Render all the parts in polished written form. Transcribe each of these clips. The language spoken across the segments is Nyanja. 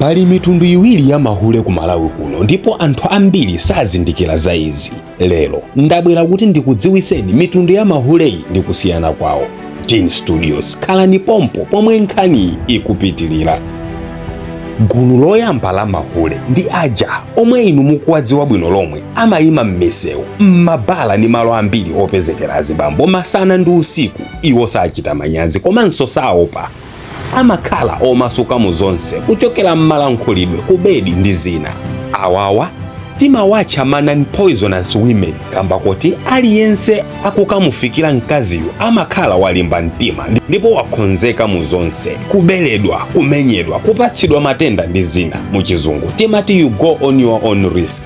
Pali mitundu iwiri ya mahule ku Malawi kuno, ndipo anthu ambiri sazindikira za izi. Lero ndabwera kuti ndikudziwitseni mitundu ya mahuleyi ndi kusiyana kwawo. Gene Studios, khalani pompo pomwe nkhaniyi ikupitilira. Gulu loyamba la mahule ndi aja omwe inu mukuwadziwa bwino lomwe, amayima m'misewu, m'mabala ndi malo ambiri opezekera azibambo masana ndi usiku. Iwo sachita manyazi komanso saopa. Amakhala omasuka mu zonse, kuchokera m'malankhulidwe, ku bedi ndi zina. Awawa timawatcha ma non-poisonous women kamba koti aliyense akukamufikira mkaziyu amakhala walimba mtima ndipo wakonzeka mu zonse, kubeledwa, kumenyedwa, kupatsidwa matenda ndi zina. Mu Chizungu timati "you go on your own risk".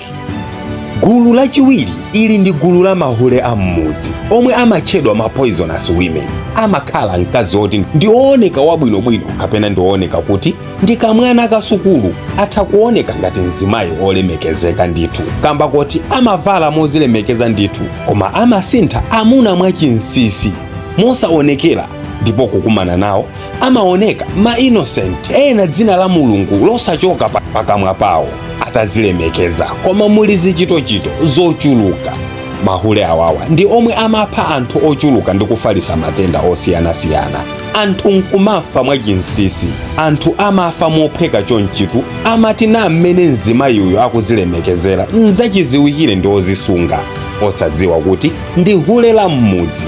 Gulu lachiwiri ili ndi gulu la mahule a m'mudzi omwe amatchedwa ma poisonous women. Amakhala mkazi oti ndi wooneka wabwinobwino kapena ndi wooneka kuti ndi kamwana kasukulu. Atha kuoneka ngati mzimayi olemekezeka ndithu kamba kuti amavala mozilemekeza ndithu, koma amasintha amuna mwachinsinsi, mosaonekera, ndipo kukumana nawo amaoneka ma innocent ena, dzina la Mulungu losachoka pakamwa pawo, atazilemekeza, koma muli zichitochito zochuluka. Mahule awawa ndi omwe amapha anthu ochuluka ndi kufalitsa matenda osiyanasiyana, anthu nkumafa mwachinsinsi. Anthu amafa mophweka chonchitu. Amati na mmene mzimayiuyo akuzilemekezera, nzachiziwikire ndi ozisunga, osadziwa kuti ndi hule la m'mudzi.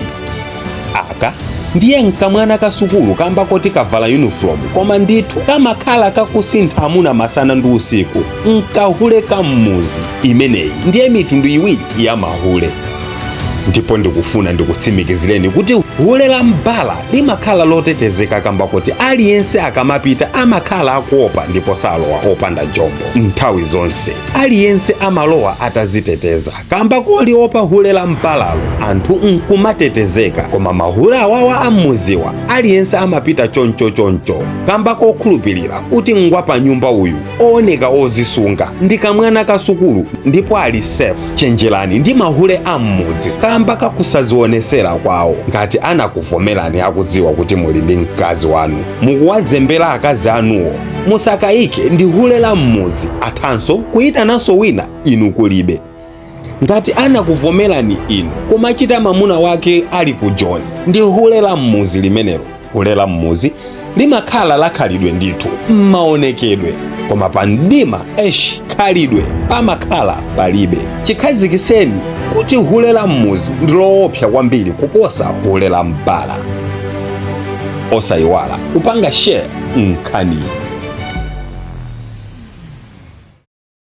Aka ndiye nkamwana kasukulu kamba koti kavala uniform, koma ndithu kamakhala kakusintha amuna masana ndi usiku, nkahule kam'muzi. Imeneyi ndiye mitundu iwiri ya mahule, ndipo ndikufuna ndikutsimikizireni kuti hule la mbala limakhala lotetezeka kamba kuti aliyense akamapita amakhala akuopa ndipo salowa opanda jombo. Nthawi zonse aliyense amalowa ataziteteza kamba koliopa hule la mbalalo, anthu nkumatetezeka. Koma mahule awawa ammuziwa, aliyense amapita chonchochoncho kamba kokhulupirira kuti ngwa pa nyumba uyu, ooneka ozisunga, ndi kamwana kasukulu ndipo ali safe. Chenjerani ndi mahule am'mudzi kamba kakusazionesera kwawo. Ngati anakuvomerani akudziwa kuti muli ndi mkazi wanu, mukuwazembera akazi anuwo, musakayike, ndi hule la m'mudzi. Athanso kuyitananso wina inu kulibe. Ngati anakuvomerani inu kumachita mamuna wake ali ku Joni, ndi hule la m'muzi limenelo. Hule la m'muzi limakhala lakhalidwe ndithu m'maonekedwe, koma pa mdima, esh, khalidwe pamakhala palibe. Chikhazikiseni kuti hule la m'muzi ndi loopsa kwambiri kuposa hule la mbala. Osayiwala kupanga share nkhaniyi.